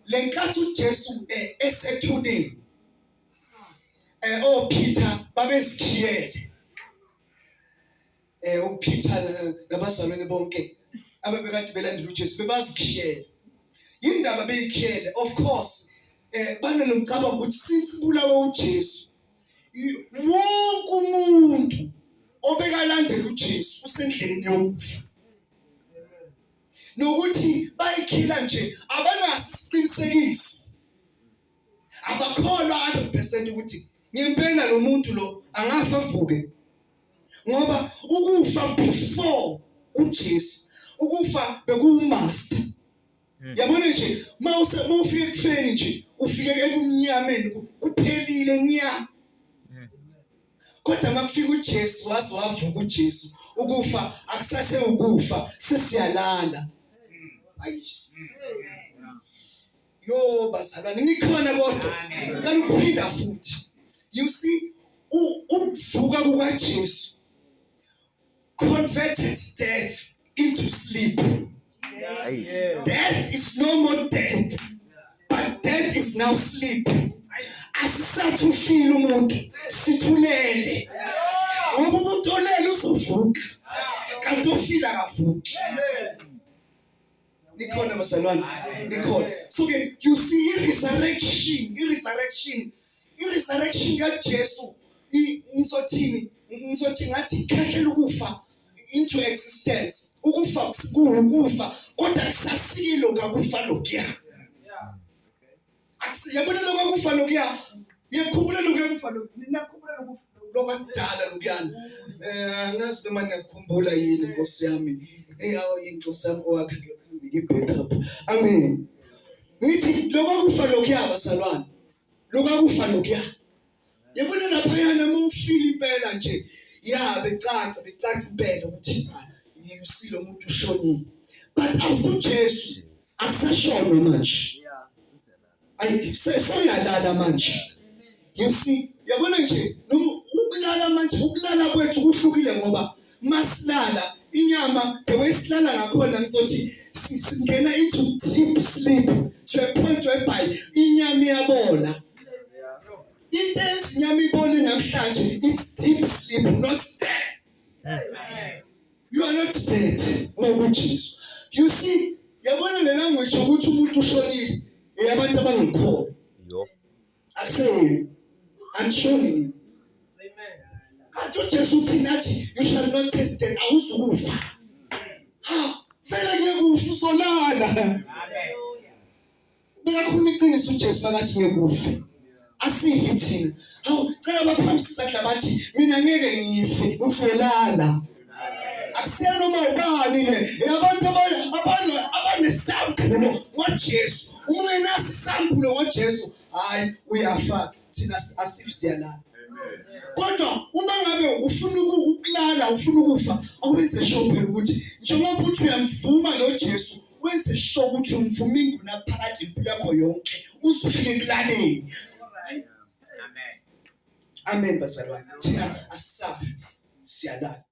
Lenkathi uJesu esethuneni, oPeter babezikhiyele, uPeter nabazalwane bonke abebekade belandela uJesu bebazikhiyele. Indaba beyikhiyele, of course, banolomcabango ukuthi since kubulawe uJesu, wonke umuntu obekalandela uJesu usendleleni yokufa. Nokuthi bayikhila nje, abanaso isiqinisekiso, abakholwa 100% ukuthi ngempela lo muntu lo angafa avuke, ngoba ukufa before uJesu, ukufa bekuwumaster. Yabona nje, mawuse mawufika ekufeni nje, ufike ebumnyameni, kuphelile nya. Kodwa makufika uJesu, waze wavuka uJesu, ukufa akusase ukufa, sesiyalala. Yo bazalwane, nikhona kodwa? Cela ukuphinda futhi. You see, ukuvuka kukaJesu converted death into sleep. Death is no more death, but death is now sleep. Asisathi ufile umuntu, sithulele, ngoba umuntu olele uzovuka, kanti ofile akavuki. Nikhona bazalwane? Nikhona? So ke you see, i-resurrection, i-resurrection, i-resurrection kaJesu, ngizothini, ngizothi ngathi ikhahlela ukufa into existence. Ukufa kuwukufa, kodwa kusasilo kakufa lokuya. Yabona lokho kufa lokuya, uyakhumbula lokho kufa lokhu? Niyakhumbula lokho lokakudala lokuyana? Angazi noma niyakukhumbula yini. Nkosi yami, eyawo inkosi yami owakhe ngi-backup. Amen. Ngithi lokho kufa lokuya, bazalwane, lokho kufa lokuya, yabona laphayana uma ufile impela nje, ya, becaca, becaca impela ukuthi usile umuntu, ushonile. But after uJesu akusashonwa manje, ayi, seyalala manje. You see, yabona nje, noma ukulala manje, ukulala kwethu kuhlukile, ngoba masilala inyama, the way silala ngakhona, ngizothi singena into deep sleep to a point whereby inyama iyabola. Into eyenza inyama ibole namhlanje, it's deep sleep, not death. You are not dead ngokuJesu. You see, yabona le language ukuthi umuntu ushonile, eyabantu abangakholwa. Yo. Akuseyini, anishoni nini? Kanti uJesu uthi nathi, "You shall not taste death." Awuzukufa. Ha, vele ngeke ufe, uzolala. Bekakhuluma iqiniso uJesu makathi ngeke ufe. Asifi thina. Hawu, cela baphakamise isandla bathi, "Mina ngeke ngife, ngizolala." Akusiya noma ubani le, abantu abanesambulo ngoJesu. Uma ungenaso isambulo ngoJesu, hayi, uyafa. Thina asifi, siyalala. Kodwa uma ngabe ufuna ukulala, ufuna ukufa, awenze sure phela ukuthi njengoba uthi uyamvuma lo Jesu, wenze sure ukuthi umvuma ingunaphakade impilo yakho yonke, uze ufike ekulaleni. Amen. Amen bazalwane, thina asisafi, siyalala.